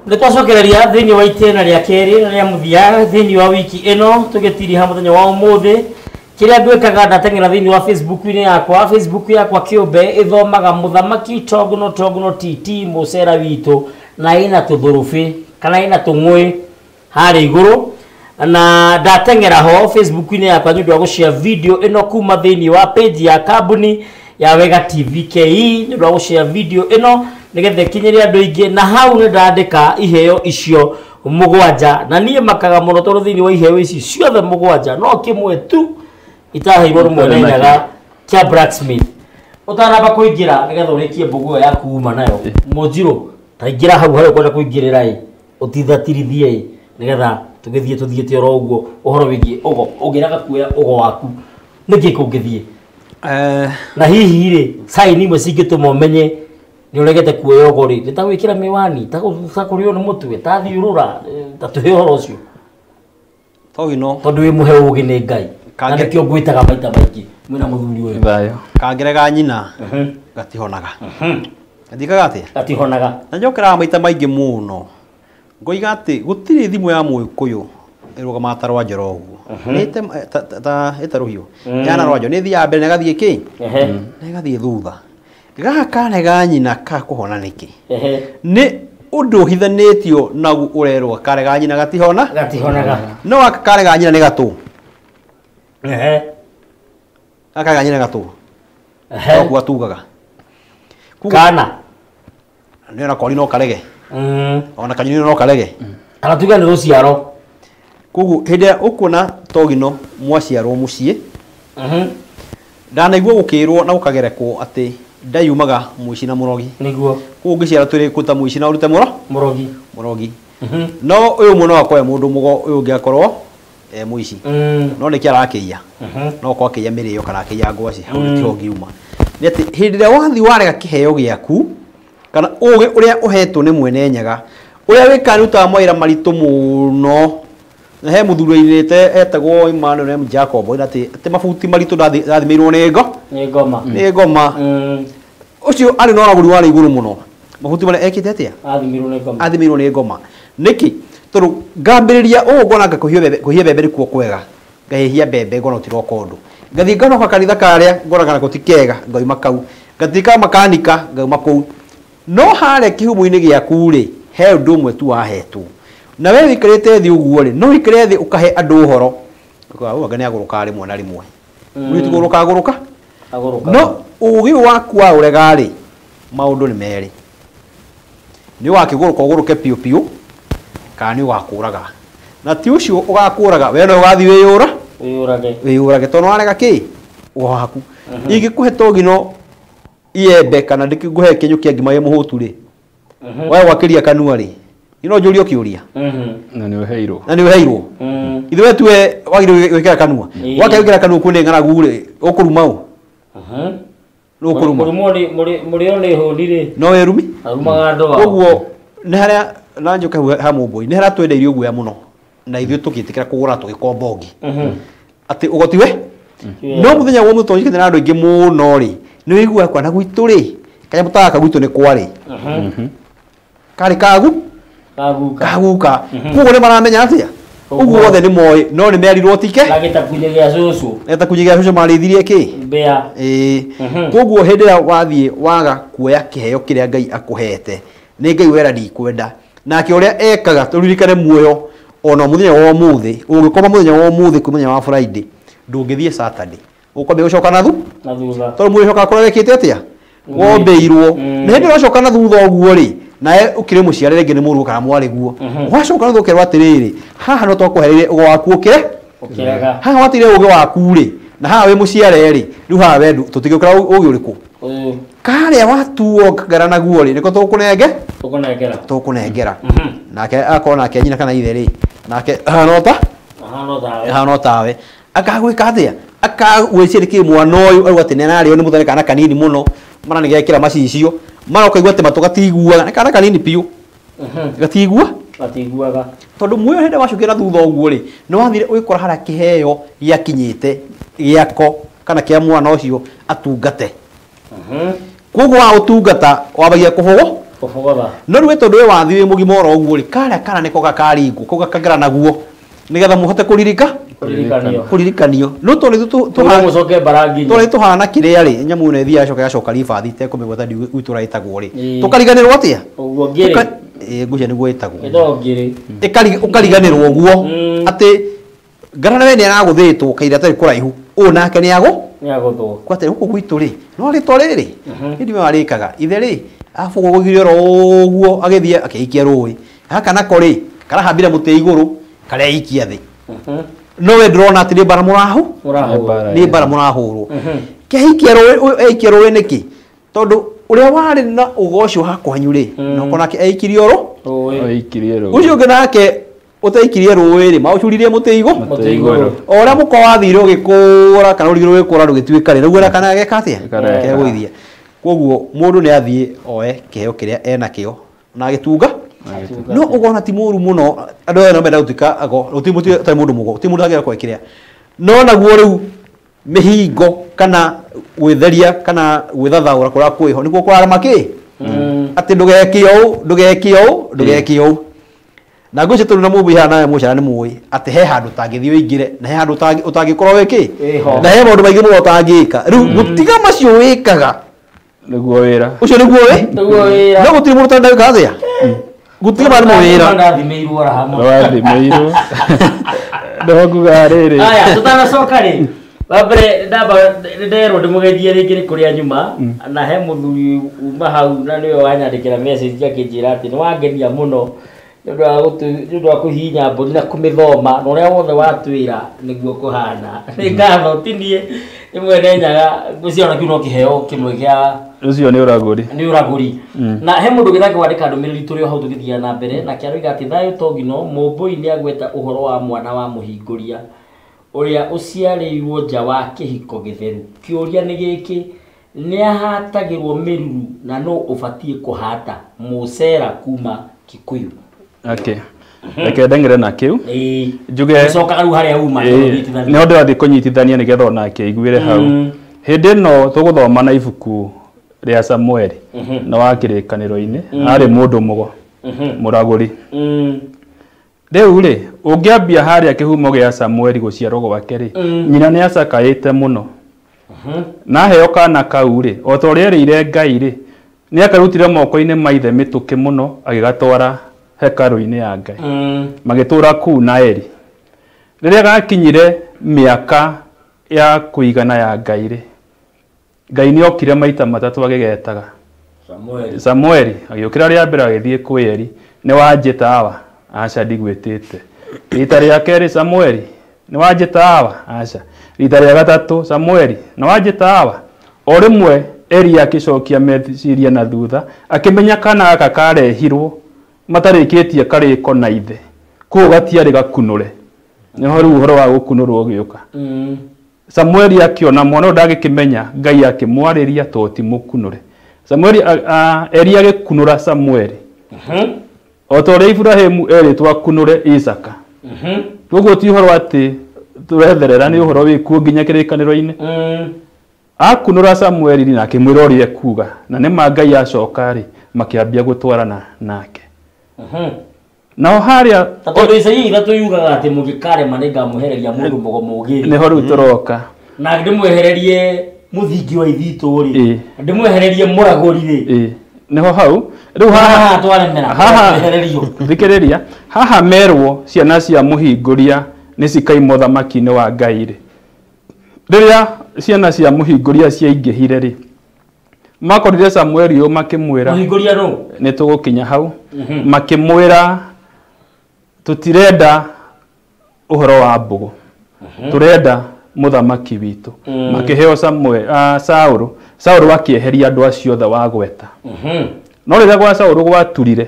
Nĩ twacokereria thĩinĩ wa itĩna rĩa kerĩ na rĩa mũthia thĩinĩ wa wiki ĩno tũgĩtiriha mũthenya wa ũmũthĩ. Kĩrĩa ngwĩkaga ndateng'era thĩinĩ wa Facebook-inĩ yakwa, Facebook yakwa kĩũmbe ĩthomaga Mũthamaki Tongno Tongno TT mũcera witũ, na ĩna tũthũrũbĩ kana ĩna tũng'ũĩ harĩa igũrũ. Na ndateng'era ho Facebook-inĩ yakwa nĩ ũndũ wa gũshare video ĩno kuma thĩinĩ wa page ya kambuni ya Wega TV KE, nĩ ũndũ wa gũshare video ĩno nĩgetha ĩkinyĩre andũ aingĩ. Na hau nĩ ndandĩka iheo icio mũgwanja, na niĩ makaga mũno tondũ thĩinĩ wa iheo ici ciothe mũgwanja no kĩmwe tu itaheirwo nĩ Mwene Nyaga kĩa blacksmith. Ũtanamba kũingĩra nĩgetha ũrĩkie mbũgũ ĩyo yaku uma nayo, Mũnjirũ, ta ingĩra hau harĩa ũkwenda kũingĩrĩra ĩ, ũtithatirithie ĩ, nĩgetha tũgĩthiĩ tũthiĩte oro ũguo ũhoro wĩgiĩ ũgo. Ũngĩrega kuoya ũgo waku nĩkĩ kũngĩthiĩ? Na hihi rĩ, sign imwe cingĩtũma ũmenye nĩ ũregete kuoya ũgo rĩ, nĩ ta gwĩkĩra mĩwani, ta kũrĩo nĩ mũtwe, ta thiũrũra, ta tũhe ũhoro ũcio. Togino. Tondũ wĩ mũhe ũgĩ nĩ Ngai. Na nĩkĩo ngwĩtaga maita maingĩ mwĩna mũthuri ũyũ. Thayũ. Kangere nyina gatihonaga. Gatikaga atĩa? Gatihonaga. Na njokeraga maita maingĩ mũno. Ngoiga atĩ gũtirĩ thimũ ya Mũgĩkũyũ ĩrũgamaga ta rwanjoro ũguo. Nĩ ta ĩta rũhiũ. Yana rwanjo nĩ ĩthiaga mbere na ĩgathiĩ kĩ? Na ĩgathiĩ thutha. Gaka karega nyina ka kũhona nĩkĩ? Nĩ ũndũ ũhithanĩtio nagu ũrerwo karega nyina gatihona? Gatihonaga. No gaka karega nyina nĩ gatũ. Gaka karega nyina gatũ. No kuga tugaga. Kana. Nĩ ona kori no karege. Ona kanyoni no karege. Kana tuge nĩ rũciaro. Koguo hĩndĩ ĩrĩa ũkuona Togino mwaciarwo mũciĩ, ndanaigua gũkĩrwo na gũkagerekwo atĩ ndayumaga mũici na mũrogi. Nĩguo. Koguo ũngĩciara twĩrĩ kũruta mũici na ũrute mũrogi. Mũrogi. No ũyũ mũno akorwo e mũndũ mũgo, ũyũ ũngĩ akorwo e mũici. No nĩkĩ arakĩiya? No akorwo akĩiya mĩrĩo kana akĩiya ngwacĩ, hau nĩkĩo ũngiuma. Nĩ atĩ hĩndĩ ĩrĩa wathiĩ warega kĩheo gĩaku, kana ũgĩ ũrĩa ũhetwo nĩ Mwene Nyaga, ũrĩa wĩkaga nĩ ũrutaga mawĩra maritũ mũno. Na he mũthuri wainĩte etagwo Emmanuel M. Jacob, oiga atĩ mabuti maritũ ndathimĩirwo nĩ ngo. Nĩ ngoma. Nĩ ngoma. Ũcio arĩ na ũragũri warĩ igũrũ mũno. Mabuti marĩa ekĩte atĩa? Athimĩirwo nĩ ngoma. Athimĩirwo nĩ ngoma. Nĩkĩ? Tondũ ngambĩrĩria ũũ ngona anga kũhia mbembe nĩkuo kwega. Ngahĩhia mbembe ngona gũtiroka ũndũ. Ngathiĩ nganoka kanitha karĩa ngona kana gũtikega, ngauma kau. Ngathiĩ ka makanika ngauma kũu. No harĩa kĩhumo-inĩ gĩaku rĩ, he ũndũ ũmwe tu wahetwo. Na we wĩikarĩte thĩ ũguo rĩ, no wĩikare thĩ ũkahe andũ ũhoro. Ũkauga, ũyũ anga nĩagũrũkaga rĩmwe na rĩmwe. Ũyũ ti kũgũrũka agũrũka? Agũrũka. No ũgĩ waku wa ũrega rĩ, maũndũ nĩ merĩ. Nĩ ũgakĩgũrũka ũgũrũke piũ piũ, kana nĩ ũgakũraga. Na ti ũcio ũgakũraga, we no ũgathiĩ wĩyũra? Wĩyũrage. Wĩyũrage, tondũ warega kĩ? Ũgo waku. Ingĩkũhe Togino iembe kana ndĩkĩngũhe kĩnyũ kĩa ngima ĩ mũhũtu rĩ, wae gwakĩria kanua rĩ, no njũrie kĩũria. Na nĩ ũheirwo. Na nĩ ũheirwo. Ithe we tuwe wagĩrĩirwo gwĩkĩra kanua. Wake gwĩkĩra kanua kwĩ ng'aragu rĩ, ũkũruma ũ? Nĩ ũkũruma. Kũrumwo nĩ mũrĩo nĩ hũni rĩ. No wĩrumi? Arumaga andũ ao. Koguo nĩ harĩa na njoke hau ha Mũmbũi, nĩ harĩa twendeirio guoya mũno. Na ithuĩ tũgĩtĩkĩra kũgũra tũgĩkomba ũngĩ. Atĩ ũgoti we? No mũthenya wa ũmũthĩ tũnyitĩte na andũ aingĩ mũno rĩ, nĩ ũiguaga kwa na gwitũ rĩ, kanyamũ ta gaka gwitũ nĩ kwarĩ. Karĩ kagu? Kaguka. Kaguka. Koguo nĩ maramenya atĩa? Ũguo wothe nĩ moĩ, no nĩ merirwo tike? Na gĩtakunyĩ gĩa cũcũ. Na gĩtakunyĩ gĩa cũcũ marĩithirie kĩ? Mbĩa. Ĩĩ. Koguo hĩndĩ ĩrĩa wathiĩ waga kuoya kĩheo kĩrĩa Ngai akũhete, nĩ Ngai wera ndikwenda. Nake ũrĩa ekaga, tũririkane muoyo ona mũthenya wa ũmũthĩ, ũngĩkoma mũthenya wa ũmũthĩ kwĩ mũthenya wa Friday, ndũngĩthiĩ Saturday. Ũkwambia gũcoka na Na thutha. Tondũ muoyo ũcokaga kũrĩa wĩkĩte atĩa? Wombĩirwo. Na hĩndĩ ĩrĩa wacoka na thutha ũguo rĩ, nawe ũkĩrĩ mũciare rĩngĩ nĩ mũrũ kana mwarĩ guo. Wacoka na thutha ũkerwo atĩrĩrĩ, haha no twakũhereire ũgo waku ũkĩre? Ũkĩrega. Haha watigire ũgĩ waku rĩ, na haha wĩ mũciare rĩ, rĩu haha we tũtigĩũkĩra ũgĩ ũrĩkũ? Karĩa watuo ngara naguo rĩ, nĩko tũkũnenge? Tũkũnengera. Tũkũnengera. Nake akorwo nake nyina kana ithe rĩ, nake ahana ota? Ahana otawe. Ahana otawe. Akagwĩka atĩa? Akagwĩciria nĩkĩ mwana ũyũ auga atĩ nĩararĩo nĩ mũthoni kana kanini mũno, mara nĩgekĩra macicio, mara ũkaigua atĩ matũ gatiguaga, nĩ kana kanini biũ. Gatigua? Gatiguaga. Tondũ muoyo hĩndĩ wacokire na thutha ũguo rĩ, nĩ wathire ũgĩkora harĩa kĩheo gĩakinyĩte gĩako kana kĩa mwana ũcio atungate. Koguo wa ũtungata wambagia kũhũgũ? Kũbogotha. No rĩu tondũ we wathi wĩ mũgima oro ũguo rĩ, karĩa kana nĩko gakaringwo, kau gakagera naguo nĩgetha mũhote kũririka Kũririkanio. kũririkanio. No tondũ Tũge mũcoke mbara nginya. tondũ tũhana kĩrĩa rĩ, nyamũ ĩno ĩthiaga ĩgacoka ĩgacoka ribathi itekũmĩgweta gwitũ ĩtagwo rĩ, Ĩĩ. tũkariganĩrwo atĩa? Ũguo ngĩrĩ. Ngũcia nĩguo ĩtagwo. Ĩtagwo ngĩrĩ. Ũkariganĩrwo ũguo atĩ ngarana we nĩ aragũthĩtwo kaira atarĩ kũraihu, ũũ nake nĩ agũ Nĩ agũthwo. Kwate gũkũ gwitũ rĩ, no rĩtwa rĩrĩ hĩndĩ ĩyo arĩkaga ithe rĩ, abũgũgire oro ũguo agĩthiĩ akĩikia rũĩ, gaka nako rĩ karahambire mũtĩ igũrũ kareikia thĩ. No we ndĩrona atĩ nĩ mbara mũrahu, nĩ mbara mũrahũrwo. Kĩaikia rũĩ, ũyũ eikia rũĩ nĩkĩ? Tondũ ũrĩa warĩ na ũgo ũcio hakwanyu rĩ, noko nake eikirie oro Rũĩ. Eikirie rũĩ. Ũcio ũngĩ nake ũteikirie rũĩ rĩ, maũcuririe mũtĩ igũrũ. Mũtĩ igũrũ. O ũrĩa mũkwa wathire ũgĩkũra kana ũrigire ũgĩkũra ndũgĩtuĩka rĩ, nĩguo kana geka atĩa? Kegũithia. Koguo mũndũ nĩ athiĩ oe kĩheo kĩrĩa enakĩo na agĩtunga. No ũgona ti mũru mũno, andũ aya no menda gũtuĩka ago, gũtirĩ mũndũ ũtarĩ mũndũ mũgo, gũtirĩ mũndũ ũtangĩenda kũhe kĩrĩa. No naguo rĩu mĩhingo kana gwĩtheria kana gwĩthathaũra kũrĩa kwĩho nĩkuo kũrarema kĩ? Atĩ ndũgeke ũũ, ndũgeke ũũ, ndũgeke ũũ. Na ngwĩciria tondũ na mũmbi haha nawe mũcara nĩ mũĩ atĩ he handũ ũtangĩthiĩ ũingĩre na he handũ ũtangĩkorwo wĩ kĩ? Na he maũndũ maingĩ mũno ũtangĩka. Rĩu gũtiga macio wĩkaga nĩguo wĩra. Ũcio nĩguo wĩ? Nĩguo wĩra. No gũtirĩ mũndũ ũtarenda gwĩka atĩa? Gũtiga maũndũ ma wĩra. Ndathimĩirwo ora hamwe. Wathimĩirwo. No nguga rĩrĩ. Aya, tũtanacoka rĩ. Wa mbere ndamba nderwo ndĩmũgeithie rĩngĩ nĩ kũrĩa nyuma na he mũthuri uma hau na nĩwe wanyandĩkĩra message akĩnjĩra atĩ nĩ wangenia mũno nĩ ũndũ wa kũhihinya mbũri na kũmĩthoma na ũrĩa wothe watwĩra nĩguo kũhana. Nĩ ngatho ti niĩ nĩ mwene Nyaga, ngwĩciria ona kĩu no kĩheo kĩmwe kĩa Ũcio nĩ ũragũri. Nĩ ũragũri. Na he mũndũ ũngĩ kwandĩka ndũmĩrĩri tũrĩ o hau tũgĩthiaga na mbere na kĩaroiga atĩ thayũ Togino Mũmbũi nĩ agweta ũhoro wa mwana wa mũhingũria ũrĩa ũciarĩirwo nja wa kĩhiko gĩtheru. Kĩũria nĩ gĩkĩ, nĩ ahatagĩrwo mĩruru na nũ ũbatiĩ kũhata? Mũcera kuma Kikuyu. Okay. Reke ndeng'ere na kĩu. Njuge Gũcokaga rĩu harĩa uma nĩho ndĩrathiĩ kũnyitithania nĩgetha onake aiguĩre hau. Hĩndĩ ĩno tũgũthoma na ibuku rĩa Samueli na wa kĩrĩkanĩro-inĩ, arĩ mũndũ mũgo mũragũri. Rĩu rĩ, ũngĩambia harĩa kĩhumo gĩa Samueli gũciarwo gwake rĩ, nyina nĩ acakaĩte mũno. Na aheo kana kau rĩ, o ta ũrĩa erĩire Ngai rĩ, nĩ akarutire moko-inĩ ma ithe mĩtũkĩ mũno agĩgatwara hekarũ-inĩ ya Ngai. Magĩtũra kũu na Eli. Rĩrĩa gakinyire mĩaka ya kũigana ya Ngai rĩ, Ngai nĩ okire maita matatũ agĩgetaga. Samueli agĩũkĩra rĩa mbere agĩthiĩ kwĩ Eli, nĩ wanjĩta awa? Aca ndigwĩtĩte. Rita rĩa kerĩ Samueli, nĩ wanjĩta awa? Aca. Rita rĩa gatatũ Samueli, nĩ wanjĩta awa? O rĩmwe Eli akĩcokia meciria na thutha, akĩmenya kana gaka karehirwo matarĩkĩtie karĩko na ithe, koguo gatiarĩ gakunũre. Nĩho rĩu ũhoro wa gũkunũrwo ũgĩũka. Samueli akĩona mwana ũyũ ndagĩkĩmenya, Ngai akĩmwarĩria tondũ ti mũkunũre. Samueli Eli agĩkunũra Samueli. O ta ũrĩa Iburahĩmu erĩtwo akunũre Isaka. Koguo ti ũhoro atĩ tũretherera, nĩ ũhoro wĩkuo nginya kĩrĩkanĩro-inĩ. Akunũra Samueli na akĩmwĩra ũrĩa ekuga, na nĩma Ngai acoka rĩ, makĩambia gũtwarana nake. Nao harĩa Ta tondũ Isaia ithatũ yugaga atĩ mũngĩkarema nĩ ngamũhereria mũndũ mũgo mũũgĩ. Nĩho rĩu tũroka. Na ndĩmwehererie mũthingi wa ithitũ rĩ, ndĩmwehererie mũragũri rĩ. Nĩho hau rĩu haha twaremera haha thikĩrĩria, haha merwo ciana cia mũhingũria nĩ cikaima ũthamaki-inĩ wa Ngai rĩ. Rĩrĩa ciana cia mũhingũria ciaingĩhire rĩ, makorire Samueli ũyũ makĩmwĩra mũhingũria nũ? Nĩ tũgũkinya hau. Makĩmwĩra tũtirenda ũhoro wa mbũgũ, tũrenda mũthamaki witũ. Makĩheo Samuel, Saũlũ. Saũlũ akĩeheria andũ acio othe wa gweta. No rĩrĩa gwa Saũlũ gwaturire,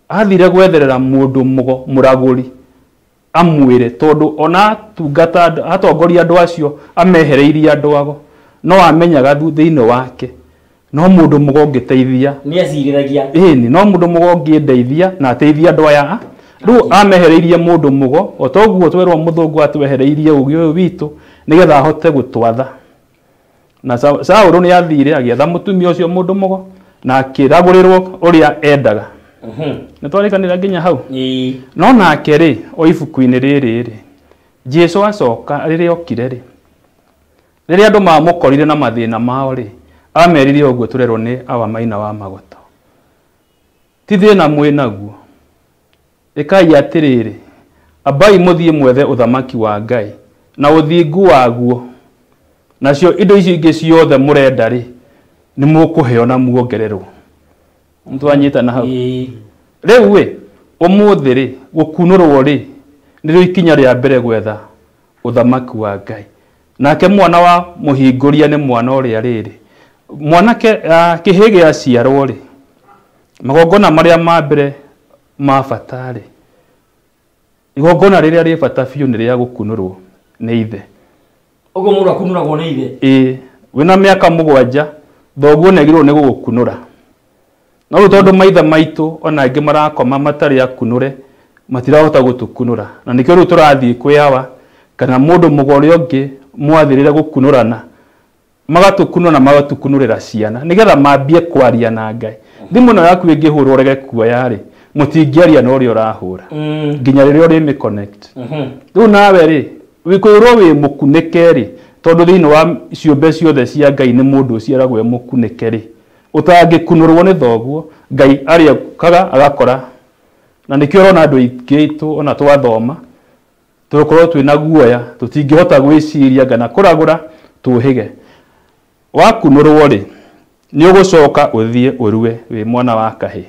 athire gwetherera mũndũ mũgo mũragũri amwĩre, tondũ ona atungata atongoria andũ acio amehereirie andũ ago, no amenyaga thĩinĩ wake no mũndũ mũgo ũngĩteithia. Nĩ acirĩragia. Ĩni, no mũndũ mũgo ũngĩndeithia na ateithie andũ aya. Rĩu amehereirie mũndũ mũgo, o toguo twerwo mũthũngũ atwehereirie ũgĩ ũyũ witũ nĩgetha ahote gũtwatha. Na Saũlũ nĩ athire agĩetha mũtumia ũcio mũndũ mũgo Na akĩragũrĩrwo ũrĩa endaga. Nĩ twarĩkanĩra nginya hau. No nake rĩ o ibuku-inĩ rĩrĩ rĩ Jesu acoka rĩrĩa okire rĩ rĩrĩa andũ mamũkorire na mathĩna mao rĩ amerire ũguo tũrerwo nĩ awa Maina wa Magoto ti thĩna mwĩ naguo ĩkai atĩrĩrĩ ambai mũthiĩ mwethe ũthamaki wa Ngai na ũthingu waguo nacio indo icio ingĩ ciothe mũrenda rĩ nĩ mũkũheo na muongererwo. Nĩtwanyitana hau. Rĩu ĩ ũmũthĩ rĩ gũkunũrwo rĩ nĩrĩo ikinya rĩa mbere gwetha ũthamaki wa Ngai. Nake mwana wa mũhingũria nĩ mwana ũrĩa rĩrĩ mwanake kĩhĩ gĩaciarwo rĩ magongona marĩa ma mbere ma bata rĩ igongona rĩrĩa rĩ bata biũ nĩ rĩa gũkunũrwo nĩ ithe. Ũguo mũndũ akunũragwo nĩ ithe? Ĩĩ wĩna mĩaka 7 thoguo nĩagĩrĩirwo nĩ gũgũkunũra. No rĩu tondũ maithe maitũ ona angĩ marakoma matarĩ akunũre matirahota gũtũkunũra na nĩkĩo rĩu tũrathiĩ kwĩ awa kana mũndũ mũgo ũrĩa ũngĩ mwathĩrĩre gũkunũrana magatũkunũra na magatũkunũrĩra ciana nĩgetha mambie kwaria na Ngai. Thimũ ĩno yaku ĩngĩhũrwo ũrege kuoya rĩ mũtingĩaria na ũrĩa ũrahũra nginya rĩrĩa ũrĩmĩ connect. Rĩu nawe rĩ wĩkwĩrwo wĩ mũkunĩke rĩ tondũ thĩinĩ wa ciũmbe ciothe cia Ngai nĩ mũndũ ũciaragwo e mũkunĩke rĩ ũtangĩkunũrwo nĩ thoguo Ngai arĩũkaga agakora. Na nĩkĩo ũrona andũ aingĩ aitũ ona twathoma tũgũkorwo twĩna guoya tũtingĩhota gwĩciria kana kũragũra tũhĩge. Wakunũrwo rĩ nĩ ũgũcoka ũthiĩ ũrue wĩ mwana wa kahĩĩ.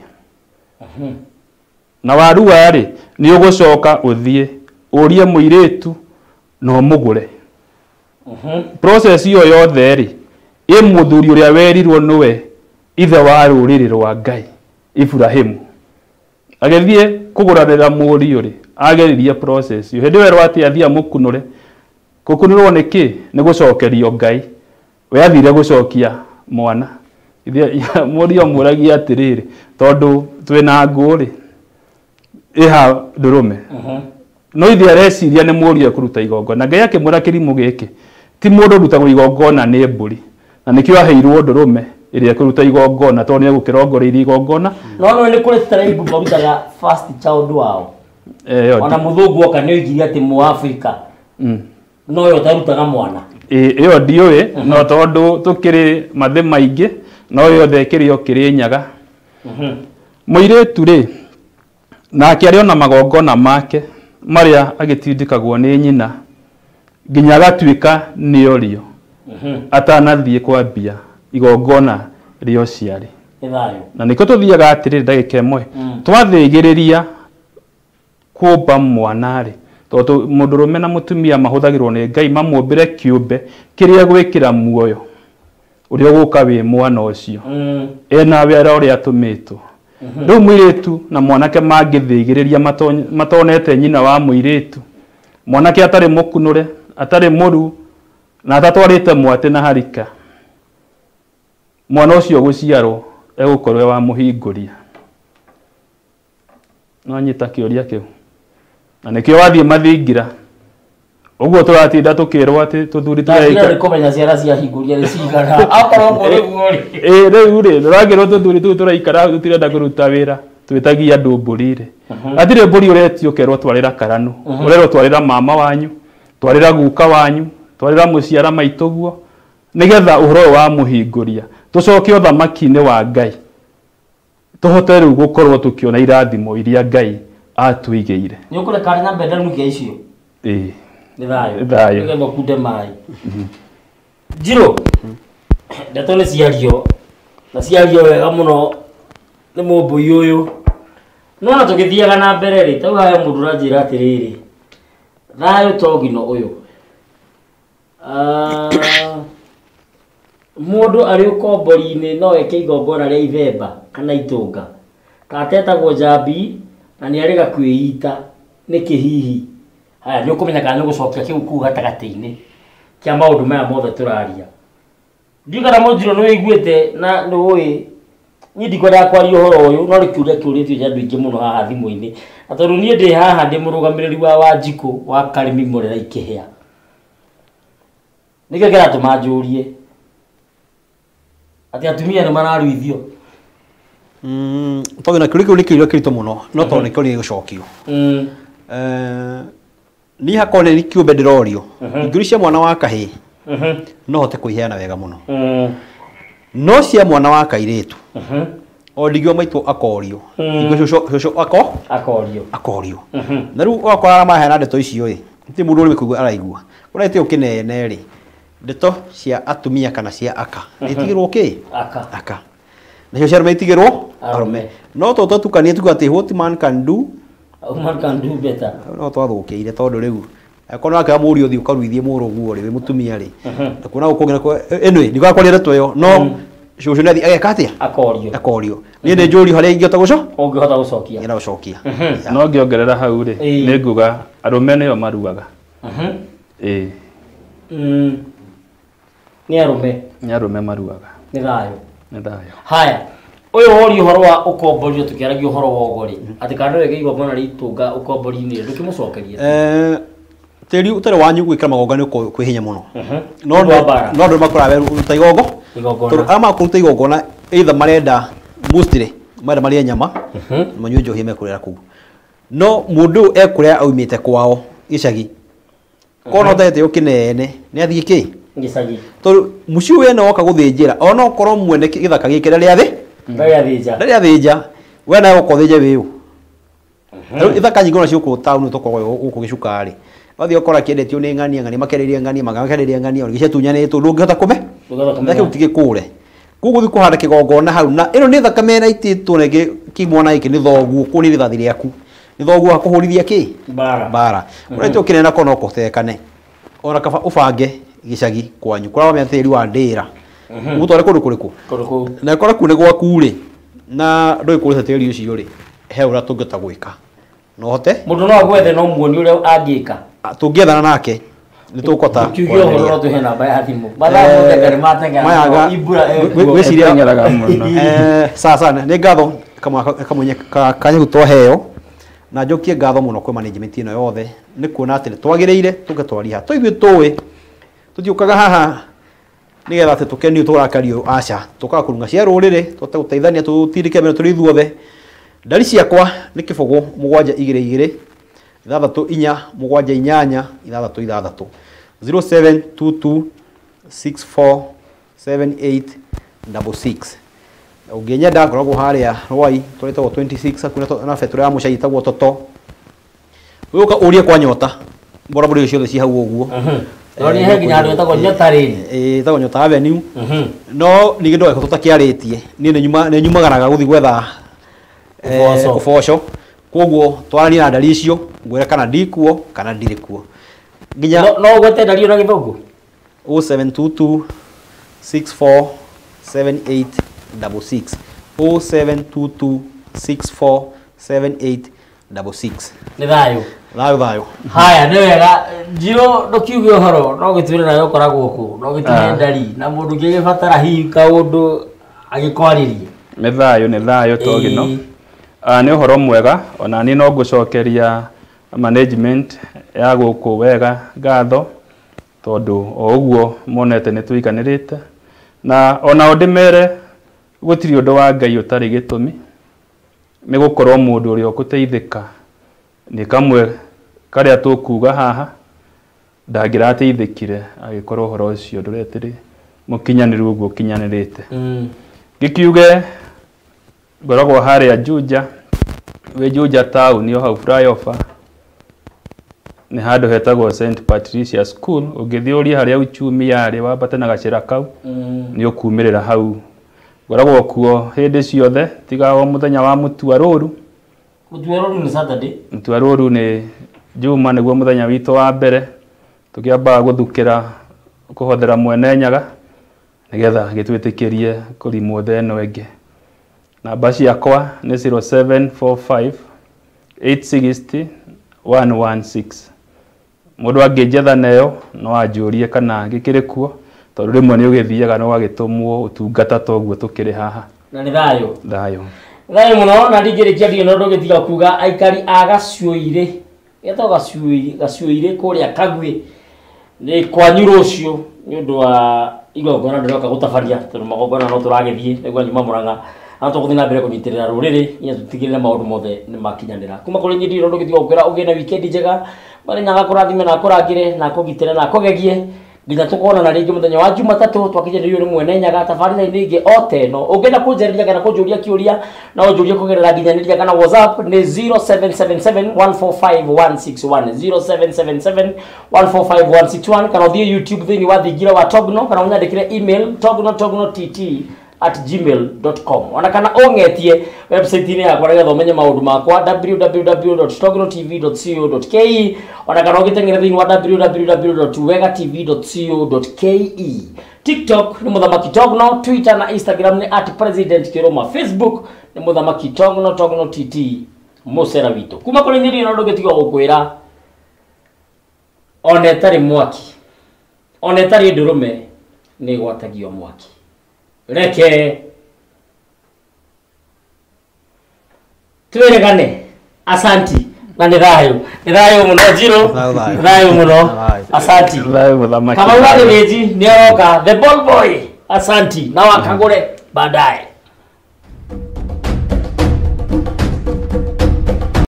Na warua rĩ nĩ ũgũcoka ũthiĩ ũrie mũirĩtu na ũmũgũre. Process ĩyo yothe rĩ ĩ mũthuri ũrĩa werirwo nĩwe ithe wa rũrĩrĩ rwa Ngai Ibrahimu agĩthiĩ kũgũranĩra mũriũ rĩ ageririe process ĩyo hĩndĩ ĩyo erwo atĩ athiĩ amũkunũre. Gũkunũrwo nĩ kĩ? Nĩ gũcokerio Ngai. We athire gũcokia mwana. Mũriũ amũragia atĩrĩrĩ tondũ twĩna ngũ rĩ ĩha ndũrũme no ithe areciria nĩ mũriũ ekũruta igongona. Ngai akĩmwĩra kĩrimũ gĩkĩ ti mũndũ ũrutagwo igongona nĩ mbũri na nĩkĩo aheirwo ndũrũme ĩrĩa ĩkũruta igongona tondũ nĩ egũkĩrongoreirie igongona. No no nĩ kũrĩ tribe marutaga first child wao. Ona mũthũngũ oka nĩ oigire atĩ Mũafrika no yo ũtarutaga mwana. Ĩyo ndiũĩ no tondũ tũkĩrĩ mathĩ maingĩ no yothe ĩkĩrĩ o kĩrĩ nyaga. Mũirĩtu rĩ nake arĩ ona magongona make marĩa agĩtindĩkagwo nĩ nyina nginya agatuĩka nĩ orio atanathiĩ kwambia igongona rĩa ũciari. Na nĩkĩo tũthiaga atĩrĩrĩ ndagĩka ĩmwe twathĩgĩrĩria kũmba mwana rĩ tondũ mũndũrũme na mũtumia mahũthagĩrwo nĩ Ngai mamũmbĩre kĩũmbe kĩrĩa gwĩkĩra muoyo ũrĩa ũgũka wĩ mwana ũcio ena wĩra ũrĩa atũmĩtwo. Rĩu mũirĩtu na mwanake mangĩthĩgĩrĩria matonete nyina wa mũirĩtu mwanake atarĩ mũkunũre atarĩ mũru na atatwarĩte mwatĩ na harika mwana ũcio gũciarwo egũkorwo e wa mũhingũria. No nyita kĩũria kĩu na nĩkĩo wathiĩ mathingira ũguo tũratinda tũkĩrwo atĩ tũthuri tũraika kũmenya ciana cia hingũria nĩ cigana akorwo ũguo nĩguo rĩ. Ĩ rĩu rĩ ndũrakĩrwo tũthuri tũu tũraikara hau tũtirenda kũruta wĩra twĩtagia andũ mbũri rĩ hatirĩ mbũri ũretio ũkerwo twarĩra karanu ũrerwo twarĩra mama wanyu twarĩra guka wanyu twarĩra mũciara maitũguo nĩgetha ũhoro ũyũ wa mũhingũria tũcoke ũthamaki-inĩ wa Ngai tũhote rĩu gũkorwo tũkĩona irathimo iria Ngai atũigĩire. Nĩ ũkũreka na mbere nduke icio? Ĩĩ. Nĩ thayũ. Thayũ. Nĩgetha ũkunde maĩ. Njirũ ndeto nĩ ciario na ciario wega mũno nĩ mũmbũi ũyũ no ona tũgĩthiaga na mbere rĩ tau haha mũndũ ũranjĩra atĩrĩrĩ thayũ togino ũyũ mũndũ arĩ ũkombori-inĩ no eke igongona rĩa ithemba kana itũnga tata etagwo Njambi na nĩ arĩga kwĩita nĩkĩ hihi. Haya nĩ ũkũmenya kana nĩ ũgũcokia kĩu kũu gatagatĩ-inĩ kĩa maũndũ maya mothe tũraria. Ndiũĩ kana Mũnjirũ nĩ wĩiguĩte na nĩ ũĩ niĩ ndikwendaga kwaria ũhoro ũyũ no nĩ kĩũria kĩũrĩtio nĩ andũ aingĩ mũno haha thimũ-inĩ na tondũ niĩ ndĩ haha ndĩ mũrũgamĩrĩri wa Wanjikũ wa Karĩmi Mũrera Ikĩhĩa nĩkĩo kĩratũma njũrie atĩ atumia nĩ mararuithio. Tondũ na kĩũria kĩu nĩ kĩũria kĩritũ mũno no tondũ nĩ kĩũria gĩgũcokio. Niĩ hakwa nĩ kĩũmbe ndĩrorio ingĩũria cia mwana wa kahĩĩ no hote kũiheana wega mũno. No cia mwana wa kairĩtu o ndigio maitũ akorio ingĩ cũcũ akorio na rĩu ũgakora arĩa maheana ndeto icio ĩ ti mũndũ ũrĩ kũigua araigua ũrĩa gĩtĩo kĩnene rĩ ndeto cia atumia kana cia aka itigĩrwo kĩ aka nacio cia arũme itigĩrwo arũme no to tũtukanie tuga atĩ what man can do woman can do better no twathũkĩire tondũ rĩu akorwo nake mũriũ ũthiĩ ũkaruithie mũrũguo rĩ wĩ mũtumia rĩ na kuona gũkũ na anyway ndigakwaria ndeto ĩyo no cũcũ nĩ athiĩ ageka atĩa akorio niĩ nĩ njũrio harĩa ingĩhota ũngĩhota gũcokia ngĩenda gũcokia. No ngĩongerera hau rĩ nĩ nguga arũme nĩo maruaga. Ĩĩ nĩ arũme nĩ arũme maruaga. Nĩ thayũ nĩ thayũ. Haya ũyũ worio ũhoro wa ũkombori tũkĩaragia ũhoro wa ũgori atĩ kana nĩwe igongona rĩitũnga ũkombori-inĩ ndũkĩmũcokeria. Tĩri ũtarĩ wanyu gwĩkĩra magongona nĩ kwĩ hinya mũno no andũ makoraga ruta igongona tondũ arĩa makũruta igongona either marenda mostly marenda marĩe nyama manyue njohi mekũrĩra kũu no mũndũ ũyũ ekũrĩa aumĩte kwao gĩcagi korwo no gĩtĩo kĩnene nĩ athiĩ kĩ gĩcagi tondũ mũciĩ wene woka gũthĩnjĩra ona okorwo mwene gĩthaka gĩkĩ ndarĩ athĩnja we nawe ũka ũthĩnje wĩũ. Rĩu ithaka nyingĩ ona ciũkũ taũni tũkoragwo gũkũ gĩcuka rĩ wathiĩ ũkora kĩendetio nĩ ng'ania ng'ania makenderia ng'ania makenderia ng'ania ona gĩciatunyanĩtwo ndũngĩhota kũme kĩu ti gĩkũre koguo gũthiĩ kũhanda kĩgongona hau na ĩno nĩ thakame ĩraitĩtwo na ĩngĩ kĩmwana gĩkĩ nĩ thoguo kũu nĩ rithathi rĩaku nĩ thoguo akũhũrithia kĩ mbara ũrĩa tũ kĩnene ko no kũhotekane ona kaba ũbange gĩcagi kwanyu kũrĩa wamenya tĩri wa ndĩra ũgũtware kũndũ kũrĩkũ na kora kũu nĩ gwaku rĩ na ndũĩ kũrĩte tĩri ũcio rĩ he ũrĩa tũngĩhota gwĩka no hote mũndũ no agwethe no muoni ũrĩa angĩka tũngĩethana nake nĩ tũkũhota kiuge ũhoro no tũhe namba ya thimũ mathaa mothe ngarĩ mateng'era ibura gwĩciria sawa nĩ ngatho kamwenye kanya twaheo na njokie ngatho mũno kwĩ management ĩno yothe nĩ kuona atĩ nĩ twagĩrĩire tũgetwaria haha ithuĩ tũĩ tũtiũkaga haha nĩgetha atĩ tũkenio tũrakario aca tũkaga kũrunga cia rũrĩrĩ tũhote gũteithania tũtindĩke meno tũrĩ ithuothe. Ndari ciakwa nĩ 0 7 2 2 6 4 7 8 8 6 0722 64 78 66. Ũngĩnyenda ngoragwo harĩa Rwai tũrĩtagwo 26 hakuhĩ na betũrũ ya mũcai ĩtagwo Toto. Ũgũka ũrie kwa Nyota borabora icio ciothe ci hau ũguo. No nĩ he nginya handũ ĩtagwo Nyota rĩrĩ. Ĩĩ ĩtagwo Nyota Avenue. No ningĩ ndũgagĩkorwo tũtakĩarĩtie niĩ nĩ nyumagaraga gũthiĩ gwetha ũboco koguo twaranie na ndari icio ngwĩre kana ndikuo kana ndirĩ kuo nginya no ũgwete ndari na gĩthũngũ 0722 64 78 66 0722 64 78 66. Nĩ thayũ thayũ thayũ. Haya nĩ wega Njirũ ndũkiuge ũhoro no gĩtwĩre nawe ũkoragwo kũ no gĩtwĩre ndari na mũndũ ũngĩgĩbatara hihi kaũndũ agĩkwarĩrie. Nĩ thayũ nĩ thayũ togino. Nĩ ũhoro mwega ona niĩ no ngũcokeria management ya gũkũ wega ngatho tondũ o ũguo monete nĩ tũiganĩrĩte na ona o ndĩmere gũtirĩ ũndũ wa Ngai ũtarĩ gĩtũmi nĩ gũkorwo mũndũ ũrĩa ũgũteithĩka nĩ kamwe karĩa tũkuga haha ndangĩrateithĩkire agĩkorwo ũhoro ũcio ndũretĩrĩ mũkinyanĩru ũguo ũkinyanĩrĩte. Gĩkiuge ngoragwo harĩa Juja wĩ Juja town o hau flyover nĩ handũ hetagwo St Patricia School ũngĩthiĩ ũrie harĩa uchumi yarĩ wambate na gacĩra kau nĩ ũkumĩrĩra hau. Ngoragwo kuo hĩndĩ ciothe tiga o mũthenya wa mũtua rũru. Mũtua rũru nĩ Saturday. Mũtua rũru nĩ Juma nĩguo mũthenya witũ wa mbere tũkĩambaga gũthukĩra kũhothera mwene Nyaga nĩgetha gĩtwĩtĩkĩrie kũrimwo thĩ ĩno ĩngĩ. Namba ciakwa nĩ 0745 860 116. Mũndũ angĩnjetha nayo no anjũrie kana gĩkĩrĩ kuo tondũ rĩmwe nĩ ũgĩthiaga no ũgagĩtũmwo ũtungata toguo tũkĩrĩ haha. Na nĩ thayũ. Thayũ. Thayũ mũno na ndingĩrĩkia ndirĩ na ũndũ ũngĩtiga kuga aikari a Gacuĩirĩ getagwo Gacuĩirĩ kũrĩa Kagwĩ nĩ kwanyu rũciũ nĩ ũndũ wa igongona ndĩroka gũtabania tondũ magongona no tũragĩthiĩ nĩguo nyuma Mũrang'a Na tũgũthiĩ na mbere kũnyitĩrĩra rũrĩrĩ nginya tũtigĩrĩre maũndũ mothe nĩ makinyanĩra. Kuma kũrĩ niĩ ndirĩ ũndũ ũngĩ tiga gũkwĩra ũgĩe na wikendi njega. Mwene Nyaga akũrathime na akũrangĩre na akũgitĩre na akũgegie nginya tũkonana rĩngĩ mũthenya wa Jumatatũ twakinyanĩrio nĩ Mwene Nyaga tabarĩra-inĩ ĩngĩ o ta ĩno. Ũngĩenda kũnjarĩria kana kũnjũria kĩũria no ũnjũrie kũgerera nginyanĩria kana WhatsApp nĩ 0777145161, 0777145161, kana ũthiĩ YouTube thĩinĩ wa Thingira wa Togno, kana ũnyandĩkĩre email tognotognott@gmail.com, ona kana ũng'etie website-inĩ yakwa nĩgetha ũmenye maũndũ makwa www.tognotv.co.ke, ona kana ũgĩteng'ere thĩinĩ wa www.wegatv.co.ke. TikTok nĩ Mũthamaki Togno, Twitter na Instagram nĩ @PresidentKĩrũma, Facebook nĩ Mũthamaki Togno, Togno TT mũcera witũ. Kuma kũrĩ niĩ ndirĩ na ũndũ ũngĩ tiga gũkwĩra ona ĩtarĩ mwaki, ona ĩtarĩ ndũrũme nĩ ĩgwatagio mwaki. Reke twĩrĩgane. Asanti na nĩ thayũ, nĩ thayũ mũno Njirũ, Thayũ, thayũ. nĩ thayũ mũno. Thayũ. Asanti. Thayũ mũthamaki. Kamau wa Gĩthĩnji nĩ aroka, the ball boy. Asanti na wakagũre baadaye.